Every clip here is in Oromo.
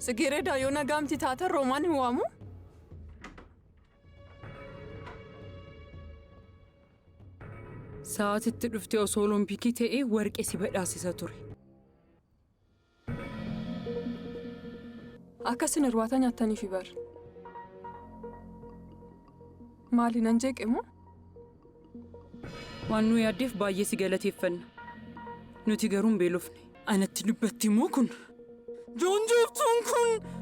Sigireedaa yoo nagaamti taatan Roomaan hin waamu? Sa'aatitti dhuftee osoo olompikii ta'ee warqee si badhaasisa ture. Akka isin irbaata nyaattaniifi bar. Maali nan jeeqe moo? Waan nu yaaddeef baay'ee si galateeffanna. Nuti garuu hin beelofne. Anatti dubbatti moo kun? Joonjooftuun kun!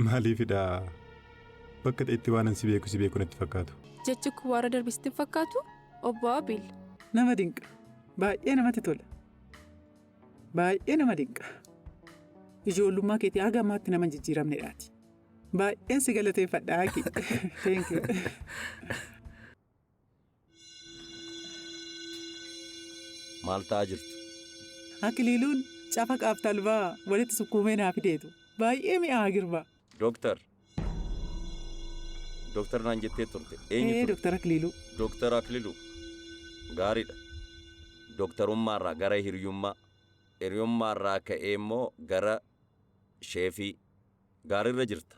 Maaliifidha bakka ta'etti waanan si beeku si beeku natti fakkaatu. Jechi kun warra darbe sitti hin fakkaatu? Obbo Abiil. Nama dinqa. Baay'ee namatti tola. Baay'ee nama dinqa. Ijoollummaa keetii haga ammaatti nama hin jijjiiramnedhaati. Baay'een si galateeffadha Haqi. Thank you. Maal ta'aa jirtu? Akiliiluun cafaqaaf talbaa walitti sukkuumee naa fideetu. Baay'ee mi'aawa Girmaa. Dooktar. Dooktar naan jettee turte. Eenyu Ee ture? Dooktar Akiliiluu. Dooktar Akililuu. Gaariidha. Dooktarummaarraa gara hiriyummaa. Hiriyummaarraa ka'ee immoo gara sheefii. Gaariirra jirta.